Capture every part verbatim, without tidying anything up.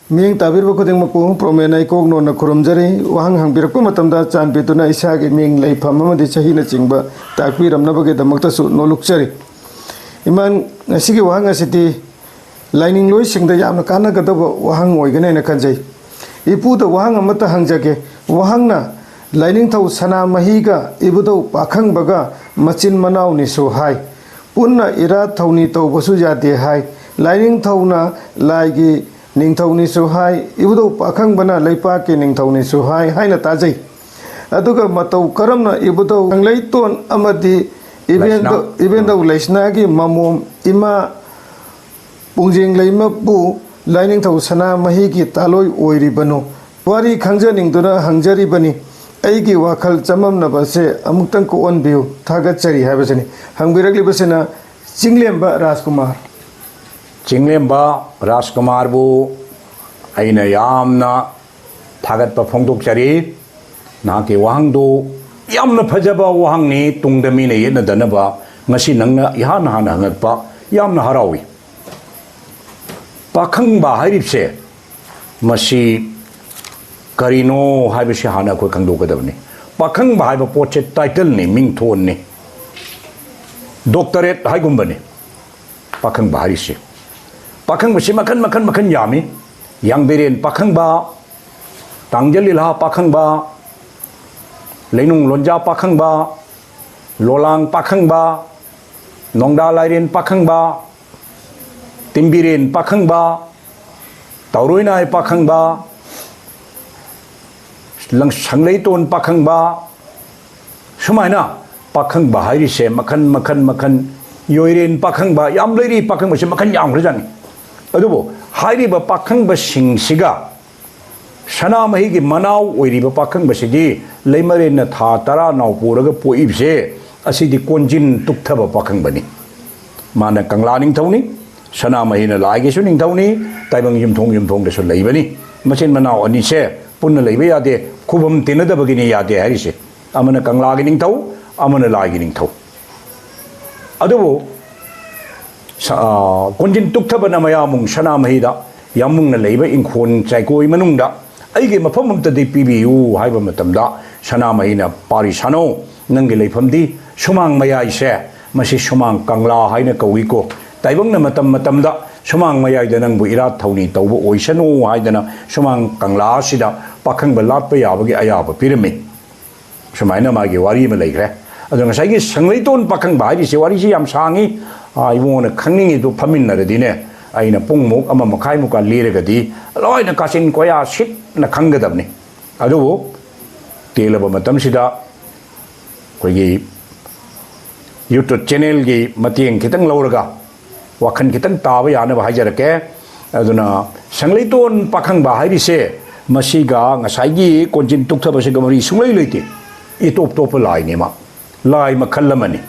ꯃꯤꯠꯌꯦꯡ ꯇꯥꯕꯤꯔꯤꯕ ꯈꯨꯗꯤꯡꯃꯛꯄꯨ ꯄ꯭ꯔꯣꯃꯦꯟ ꯑꯩꯀꯣꯛ ꯅꯣꯟꯅ ꯈꯨꯔꯨꯝꯖꯔꯤ꯫ ꯋꯥꯍꯪ ꯍꯪꯕꯤꯔꯛꯄ ꯃꯇꯝꯗ ꯆꯥꯟꯕꯤꯗꯨꯅ ꯏꯁꯥꯒꯤ ꯃꯤꯡ, ꯂꯩꯐꯝ ꯑꯃꯗꯤ ꯆꯍꯤꯅꯆꯤꯡꯕ ꯇꯥꯛꯄꯤꯔꯝꯅꯕꯒꯤꯗꯃꯛꯇꯁꯨ ꯅꯣꯂꯨꯛꯆꯔꯤ꯫ ꯏꯃꯥꯟ, ꯉꯁꯤꯒꯤ ꯋꯥꯍꯪ ꯑꯁꯤꯗꯤ ꯂꯥꯏꯅꯤꯡꯂꯣꯏꯁꯤꯡꯗ ꯌꯥꯝꯅ ꯀꯥꯟꯅꯒꯗꯕ ꯋꯥꯍꯪ ꯑꯣꯏꯒꯅꯤ ꯍꯥꯏꯅ ꯈꯟꯖꯩ꯫ ꯏꯄꯨꯗ ꯋꯥꯍꯪ ꯑꯃꯠꯇ ꯍꯪꯖꯒꯦ꯫ ꯋꯥꯍꯪꯅ, "ꯂꯥꯏꯅꯤꯡꯊꯧ ꯁꯅꯥꯃꯍꯤꯒ ꯏꯕꯨꯙꯧ ꯄꯥꯈꯪꯕꯒ ꯃꯆꯤꯟ ꯃꯅꯥꯎꯅꯤꯁꯨ ꯍꯥꯏ꯫ ꯄꯨꯟꯅ ꯏꯔꯥꯠ ꯊꯧꯅꯤ ꯇꯧꯕꯁꯨ ꯌꯥꯗꯦ ꯍꯥꯏ꯫ ꯂꯥꯏꯅꯤꯡꯊꯧꯅ ꯂꯥꯏꯒꯤ ꯅꯤꯡꯊꯧꯅꯤꯁꯨ ꯍꯥꯏ, ꯏꯕꯨꯙꯧ ꯄꯥꯈꯪꯕꯅ ꯂꯩꯄꯥꯛꯀꯤ ꯅꯤꯡꯊꯧꯅꯤꯁꯨ ꯍꯥꯏ" ꯍꯥꯏꯅ ꯇꯥꯖꯩ꯫ ꯑꯗꯨꯒ ꯃꯇꯧ ꯀꯔꯝꯅ ꯏꯕꯨꯙꯧ ꯀꯪꯂꯩꯇꯣꯟ ꯑꯃꯗꯤ ꯏꯕꯦꯟꯗꯧ-, ꯂꯩꯁꯅꯥ꯫ ꯏꯕꯦꯟꯗꯧ ꯂꯩꯁꯅꯥꯒꯤ ꯃꯃꯣꯝ ꯏꯃꯥ ꯄꯨꯡꯖꯦꯡ ꯂꯩꯃꯕꯨ ꯂꯥꯏꯅꯤꯡꯊꯧ ꯁꯅꯥꯃꯍꯤꯒꯤ ꯇꯥꯂꯣꯏ ꯑꯣꯏꯔꯤꯕꯅꯣ? ꯋꯥꯔꯤ ꯈꯪꯖꯅꯤꯡꯗꯨꯅ ꯍꯪꯖꯔꯤꯕꯅꯤ꯫ ꯑꯩꯒꯤ ꯋꯥꯈꯜ ꯆꯃꯝꯅꯕꯁꯦ ꯑꯃꯨꯛꯇꯪ ꯀꯣꯛꯍꯟꯕꯤꯌꯨ꯫ ꯊꯥꯒꯠꯆꯔꯤ ꯍꯥꯏꯕꯁꯤꯅꯤ꯫ ꯍꯪꯕꯤꯔꯛꯂꯤꯕꯁꯤꯅ ꯆꯤꯡꯂꯦꯝꯕ ꯔꯥꯖꯀꯨꯃꯥꯔ꯫ ꯆꯤꯡꯂꯦꯝꯕ ꯔꯥꯖꯀꯨꯃꯥꯔꯕꯨ ꯑꯩꯅ ꯌꯥꯝꯅ ꯊꯥꯒꯠꯄ ꯐꯣꯡꯗꯣꯛꯆꯔꯤ꯫ ꯅꯍꯥꯛꯀꯤ ꯋꯥꯍꯪꯗꯨ ꯌꯥꯝꯅ ꯐꯖꯕ ꯋꯥꯍꯪꯅꯤ꯫ ꯇꯨꯡꯗ ꯃꯤꯅ ꯌꯦꯠꯅꯗꯅꯕ ꯉꯁꯤ ꯅꯪꯅ ꯏꯍꯥꯟ ꯍꯥꯟꯅ ꯍꯪꯉꯛꯄ ꯌꯥꯝꯅ ꯍꯔꯥꯎꯏ꯫ ꯄꯥꯈꯪꯕ ꯍꯥꯏꯔꯤꯕꯁꯦ ꯃꯁꯤ ꯀꯔꯤꯅꯣ ꯍꯥꯏꯕꯁꯤ ꯍꯥꯟꯅ ꯑꯩꯈꯣꯏ ꯈꯪꯗꯣꯛꯀꯗꯕꯅꯤ꯫ ꯄꯥꯈꯪꯕ ꯍꯥꯏꯕ ꯄꯣꯠꯁꯦ ꯇꯥꯏꯇꯜꯅꯤ, ꯃꯤꯡꯊꯣꯟꯅꯤ, ꯗꯣꯛꯇꯔꯦꯠ ꯍꯥꯏꯒꯨꯝꯕꯅꯤ꯫ ꯄꯥꯈꯪꯕ ꯍꯥꯏꯔꯤꯁꯦ, ꯄꯥꯈꯪꯕꯁꯤ ꯃꯈꯟ, ꯃꯈꯟ, ꯃꯈꯟ ꯌꯥꯝꯃꯤ꯫ ꯌꯥꯡꯕꯩꯔꯦꯟ ꯄꯥꯈꯪꯕ, ꯇꯥꯡꯖ ꯂꯤꯂꯥ ꯄꯥꯈꯪꯕ, ꯂꯩꯅꯨꯡ ꯂꯣꯟꯖꯥ ꯄꯥꯈꯪꯕ, ꯂꯣꯂꯥꯡ ꯄꯥꯈꯪꯕ, ꯅꯣꯡꯗꯥ ꯂꯥꯏꯔꯦꯟ ꯄꯥꯈꯪꯕ, ꯇꯤꯝꯕꯤꯔꯦꯟ ꯄꯥꯈꯪꯕ, ꯇꯧꯔꯣꯏꯅꯥꯏ ꯄꯥꯈꯪꯕ, ꯂꯪ-, ꯁꯪꯂꯩꯇꯣꯟ ꯄꯥꯈꯪꯕ, ꯁꯨꯃꯥꯏꯅ ꯄꯥꯈꯪꯕ ꯍꯥꯏꯔꯤꯁꯦ ꯃꯈꯟ, ꯃꯈꯟ, ꯃꯈꯟ, ꯌꯣꯏꯔꯦꯟ ꯄꯥꯈꯪꯕ, ꯌꯥꯝ ꯂꯩꯔꯤ꯫ ꯄꯥꯈꯪꯕꯁꯦ ꯃꯈꯟ ꯌꯥꯝꯈ꯭ꯔꯖꯥꯠꯅꯤ꯫ ꯑꯗꯨꯕꯨ ꯍꯥꯏꯔꯤꯕ ꯄꯥꯈꯪꯕꯁꯤꯡꯁꯤꯒ ꯁꯅꯥꯃꯍꯤꯒꯤ ꯃꯅꯥꯎ ꯑꯣꯏꯔꯤꯕ ꯄꯥꯈꯪꯕꯁꯤꯗꯤ ꯂꯩꯃꯔꯦꯟꯅ ꯊꯥ ꯇꯔꯥ ꯅꯥꯎ ꯄꯨꯔꯒ ꯄꯣꯛꯏꯕꯁꯦ, ꯑꯁꯤꯗꯤ ꯀꯣꯟꯖꯤꯟ ꯇꯨꯛꯊꯕ ꯄꯥꯈꯪꯕꯅꯤ꯫ ꯃꯥꯅ ꯀꯪꯂꯥ ꯅꯤꯡꯊꯧꯅꯤ, ꯁꯅꯥꯃꯍꯤꯅ ꯂꯥꯏꯒꯤꯁꯨ ꯅꯤꯡꯊꯧꯅꯤ, ꯇꯥꯏꯕꯪ ꯌꯨꯝꯊꯣꯡ ꯌꯨꯝꯊꯣꯡꯗꯁꯨ ꯂꯩꯕꯅꯤ꯫ ꯃꯆꯤꯟ ꯃꯅꯥꯎ ꯑꯅꯤꯁꯦ ꯄꯨꯟꯅ ꯂꯩꯕ ꯌꯥꯗꯦ, ꯈꯨꯕꯝ ꯇꯤꯟꯅꯗꯕꯒꯤꯅꯤ ꯌꯥꯗꯦ ꯍꯥꯏꯔꯤꯁꯦ꯫ ꯑꯃꯅ ꯀꯪꯂꯥꯒꯤ ꯅꯤꯡꯊꯧ, ꯑꯃꯅ ꯂꯥꯏꯒꯤ ꯅꯤꯡꯊꯧ꯫ ꯑꯗꯨꯕꯨ ꯁ-, ꯑ, ꯀꯣꯟꯖꯤꯟ ꯇꯨꯛꯊꯕꯅ ꯃꯌꯥꯃꯨꯡ ꯁꯅꯥꯃꯍꯤꯗ ꯌꯥꯝꯕꯨꯡꯅ ꯂꯩꯕ ꯏꯪꯈꯣꯜ ꯆꯥꯏꯀꯣꯏ ꯃꯅꯨꯡꯗ ꯑꯩꯒꯤ ꯃꯐꯝ ꯑꯝꯇꯗꯤ ꯄꯤꯕꯤꯌꯨ ꯍꯥꯏꯕ ꯃꯇꯝꯗ, ꯁꯅꯥꯃꯍꯤꯅ, "ꯄꯥꯔꯤ ꯁꯥꯅꯧ, ꯅꯪꯒꯤ ꯂꯩꯐꯝꯗꯤ ꯁꯨꯃꯥꯡ ꯃꯌꯥꯏꯁꯦ, ꯃꯁꯤ ꯁꯨꯃꯥꯡ ꯀꯪꯂꯥ ꯍꯥꯏꯅ ꯀꯧꯏꯀꯣ꯫ ꯇꯥꯏꯕꯪꯅ ꯃꯇꯝ ꯃꯇꯝꯗ ꯁꯨꯃꯥꯡ ꯃꯌꯥꯏꯗ ꯅꯪꯕꯨ ꯏꯔꯥꯠ ꯊꯧꯅꯤ ꯇꯧꯕ ꯑꯣꯏꯁꯅꯨ" ꯍꯥꯏꯗꯅ ꯁꯨꯃꯥꯡ ꯀꯪꯂꯥ ꯑꯁꯤꯗ ꯄꯥꯈꯪꯕ ꯂꯥꯠꯄ ꯌꯥꯕꯒꯤ ꯑꯌꯥꯕ ꯄꯤꯔꯝꯃꯤ꯫ ꯁꯨꯃꯥꯏꯅ ꯃꯥꯒꯤ ꯋꯥꯔꯤ ꯑꯃ ꯂꯩꯈ꯭ꯔꯦ꯫ ꯑꯗꯣ ꯉꯁꯥꯏꯒꯤ ꯁꯪꯂꯩꯇꯣꯟ ꯄꯥꯈꯪꯕ ꯍꯥꯏꯔꯤꯁꯦ, ꯋꯥꯔꯤꯁꯤ ꯌꯥꯝ ꯁꯥꯡꯉꯤ꯫ ꯑꯥ, ꯏꯕꯨꯡꯉꯣꯅ ꯈꯪꯅꯤꯡꯉꯤꯗꯨ ꯐꯝꯃꯤꯟꯅꯔꯗꯤꯅꯦ, ꯑꯩꯅ ꯄꯨꯡꯃꯨꯛ, ꯑꯃ ꯃꯈꯥꯏꯃꯨꯛꯀ ꯂꯤꯔꯒꯗꯤ ꯂꯣꯏꯅ ꯀꯥꯆꯤꯟ ꯀꯣꯌꯥ ꯁꯤꯠꯅ ꯈꯪꯒꯗꯕꯅꯤ꯫ ꯑꯗꯨꯕꯨ ꯇꯦꯜꯂꯕ ꯃꯇꯝꯁꯤꯗ ꯑꯩꯈꯣꯏꯒꯤ YouTube channelꯒꯤ ꯃꯇꯦꯡ ꯈꯤꯇꯪ ꯂꯧꯔꯒ ꯋꯥꯈꯜ ꯈꯤꯇꯪ ꯇꯥꯕ ꯌꯥꯅꯕ ꯍꯥꯏꯖꯔꯛꯀꯦ꯫ ꯑꯗꯨꯅ ꯁꯪꯂꯩꯇꯣꯟ ꯄꯥꯈꯪꯕ ꯍꯥꯏꯔꯤꯁꯦ, ꯃꯁꯤꯒ ꯉꯁꯥꯏꯒꯤ ꯀꯣꯟꯖꯤꯟ ꯇꯨꯛꯊꯕꯁꯤꯒ ꯃꯔꯤ ꯁꯨꯡꯂꯩ ꯂꯩꯇꯦ꯫ ꯏꯇꯣꯞ ꯇꯣꯞꯄ ꯂꯥꯏꯅꯦ ꯃꯥ꯫ ꯂꯥꯏ ꯃꯈꯜ ꯑꯃꯅꯤ꯫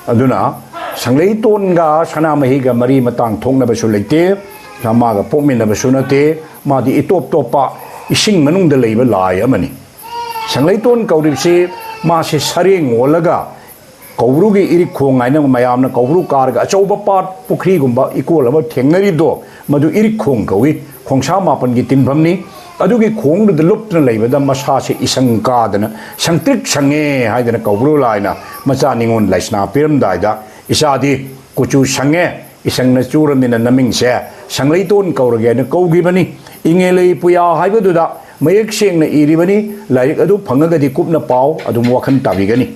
ꯑꯗꯨꯅ ꯁꯪꯂꯩꯇꯣꯟꯒ ꯁꯅꯥꯃꯍꯤꯒ ꯃꯔꯤ ꯃꯇꯥꯡ ꯊꯣꯛꯅꯕꯁꯨ ꯂꯩꯇꯦ꯫ ꯃꯥꯒ ꯄꯣꯛꯃꯤꯟꯅꯕꯁꯨ ꯅꯠꯇꯦ꯫ ꯃꯥꯗꯤ ꯏꯇꯣꯞ ꯇꯣꯞꯄ ꯏꯁꯤꯡ ꯃꯅꯨꯡꯗ ꯂꯩꯕ ꯂꯥꯏ ꯑꯃꯅꯤ꯫ ꯁꯪꯂꯩꯇꯣꯟ ꯀꯧꯔꯤꯕꯁꯤ ꯃꯥꯁꯤ ꯁꯔꯦꯡ ꯑꯣꯜꯂꯒ ꯀꯧꯕ꯭ꯔꯨꯒꯤ ꯏꯔꯤꯛꯈꯣꯡ ꯍꯥꯏꯅ ꯃꯌꯥꯝꯅ ꯀꯧꯕ꯭ꯔꯨ ꯀꯥꯔꯒ ꯑꯆꯧꯕ ꯄꯥꯠ, ꯄꯨꯈ꯭ꯔꯤꯒꯨꯝꯕ ꯏꯀꯣꯜ ꯑꯃ ꯊꯦꯡꯅꯔꯤꯕꯗꯣ, ꯃꯗꯨ ꯏꯔꯤꯛꯈꯣꯡ ꯀꯧꯏ꯫ ꯈꯣꯡꯁꯥ ꯃꯥꯄꯟꯒꯤ ꯇꯤꯟꯐꯝꯅꯤ꯫ ꯑꯗꯨꯒꯤ ꯈꯣꯡꯗꯨꯗ ꯂꯨꯞꯇꯨꯅ ꯂꯩꯕꯗ ꯃꯁꯥꯁꯦ ꯏꯁꯪ ꯀꯥꯗꯅ ꯁꯪꯇ꯭ꯔꯤꯛ ꯁꯪꯉꯦ ꯍꯥꯏꯗꯅ ꯀꯧꯕ꯭ꯔꯨ ꯂꯥꯏꯅ ꯃꯆꯥ ꯅꯤꯉꯣꯜ ꯂꯥꯏꯁꯅꯥ ꯄꯤꯔꯝꯗꯥꯏꯗ, "ꯏꯆꯥꯗꯤ ꯀꯨꯆꯨ ꯁꯪꯉꯦ, ꯏꯁꯪꯅ ꯆꯨꯔꯕꯅꯤꯅ ꯅꯃꯤꯡꯁꯦ ꯁꯪꯂꯩꯇꯣꯟ ꯀꯧꯔꯒꯦ" ꯍꯥꯏꯅ ꯀꯧꯈꯤꯕꯅꯤ꯫ ꯏꯉꯦꯂꯩ ꯄꯨꯌꯥ ꯍꯥꯏꯕꯗꯨꯗ ꯃꯌꯦꯛ ꯁꯦꯡꯅ ꯏꯔꯤꯕꯅꯤ꯫ ꯂꯥꯏꯔꯤꯛ ꯑꯗꯨ ꯐꯪꯉꯒꯗꯤ ꯀꯨꯞꯅ ꯄꯥꯎ, ꯑꯗꯨꯝ ꯋꯥꯈꯜ ꯇꯥꯕꯤꯒꯅꯤ꯫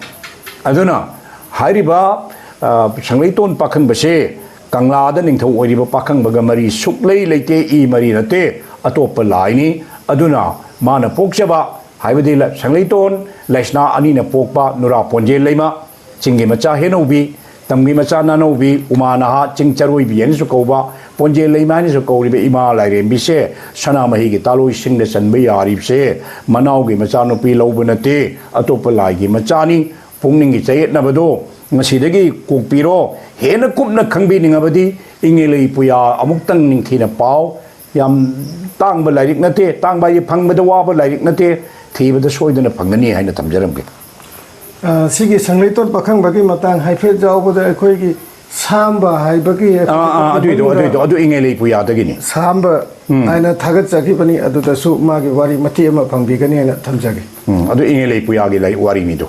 ꯑꯗꯨꯅ ꯍꯥꯏꯔꯤꯕ, ꯑ, ꯁꯪꯂꯩꯇꯣꯟ ꯄꯥꯈꯪꯕꯁꯦ ꯀꯪꯂꯥꯗ ꯅꯤꯡꯊꯧ ꯑꯣꯏꯔꯤꯕ ꯄꯥꯈꯪꯕꯒ ꯃꯔꯤ ꯁꯨꯛꯂꯩ ꯂꯩꯇꯦ, ꯏ ꯃꯔꯤ ꯅꯠꯇꯦ, ꯑꯇꯣꯞꯄ ꯂꯥꯏꯅꯤ꯫ ꯑꯗꯨꯅ ꯃꯥꯅ ꯄꯣꯛꯆꯕ, ꯍꯥꯏꯕꯗꯤ ꯂ-, ꯁꯪꯂꯩꯇꯣꯟ ꯂꯩꯁꯅꯥ ꯑꯅꯤꯅ ꯄꯣꯛꯄ ꯅꯨꯔꯥ ꯄꯣꯟꯖꯦꯜ ꯂꯩꯃ, ꯆꯤꯡꯒꯤ ꯃꯆꯥ ꯍꯦꯅꯧꯕꯤ, ꯇꯝꯒꯤ ꯃꯆꯥ ꯅꯥꯅꯧꯕꯤ, ꯎꯃꯥ ꯅꯍꯥ, ꯆꯤꯡ ꯆꯔꯣꯏꯕꯤ ꯍꯥꯏꯅꯁꯨ ꯀꯧꯕ, ꯄꯣꯟꯖꯦꯜ ꯂꯩꯃ ꯍꯥꯏꯅꯁꯨ ꯀꯧꯔꯤꯕ ꯏꯃꯥ ꯂꯥꯏꯔꯦꯝꯕꯤꯁꯦ ꯁꯅꯥꯃꯍꯤꯒꯤ ꯇꯥꯂꯣꯏꯁꯤꯡꯗ ꯆꯟꯕ ꯌꯥꯔꯤꯕꯁꯦ ꯃꯅꯥꯎꯒꯤ ꯃꯆꯥꯅꯨꯄꯤ ꯂꯧꯕ ꯅꯠꯇꯦ, ꯑꯇꯣꯞꯄ ꯂꯥꯏꯒꯤ ꯃꯆꯥꯅꯤ꯫ ꯄꯨꯛꯅꯤꯡꯒꯤ ꯆꯌꯦꯠꯅꯕꯗꯣ ꯉꯁꯤꯗꯒꯤ ꯀꯣꯛꯄꯤꯔꯣ꯫ ꯍꯦꯟꯅ ꯀꯨꯞꯅ ꯈꯪꯕꯤꯅꯤꯡꯉꯕꯗꯤ ꯏꯉꯦꯂꯩ ꯄꯨꯌꯥ ꯑꯃꯨꯛꯇꯪ ꯅꯤꯡꯊꯤꯅ ꯄꯥꯎ꯫ ꯌꯥꯝ ꯇꯥꯡꯕ ꯂꯥꯏꯔꯤꯛ ꯅꯠꯇꯦ, ꯇꯥꯡꯕ ꯍꯥꯏꯗꯤ ꯐꯪꯕꯗ ꯋꯥꯕ ꯂꯥꯏꯔꯤꯛ ꯅꯠꯇꯦ, ꯊꯤꯕꯗ ꯁꯣꯏꯗꯅ ꯐꯪꯒꯅꯤ ꯍꯥꯏꯅ ꯊꯝꯖꯔꯝꯒꯦ꯫ ꯑ, ꯁꯤꯒꯤ ꯁꯪꯂꯩꯇꯣꯟ ꯄꯥꯈꯪꯕꯒꯤ ꯃꯇꯥꯡ ꯍꯥꯏꯐꯦꯠ ꯌꯥꯎꯕꯗ ꯑꯩꯈꯣꯏꯒꯤ ꯁꯥꯝꯕ ꯍꯥꯏꯕꯒꯤ ꯑꯥ ꯑꯥ ꯑꯗꯨꯏꯗꯣ ꯑꯗꯨꯏꯗꯣ ꯑꯗꯨ ꯏꯉꯦꯂꯩ ꯄꯨꯌꯥꯗꯒꯤꯅꯤ꯫ ꯁꯥꯝꯕ ꯍꯥꯏꯅ ꯊꯥꯒꯠꯆꯈꯤꯕꯅꯤ꯫ ꯑꯗꯨꯗꯁꯨ ꯃꯥꯒꯤ ꯋꯥꯔꯤ ꯃꯇꯦꯛ ꯑꯃ ꯐꯪꯕꯤꯒꯅꯤ ꯍꯥꯏꯅ ꯊꯝꯖꯒꯦ꯫ ꯎꯝ, ꯑꯗꯨ ꯏꯉꯦꯂꯩ ꯄꯨꯌꯥꯒꯤ ꯂꯥꯏꯔꯤꯛ ꯋꯥꯔꯤꯅꯤꯗꯣ꯫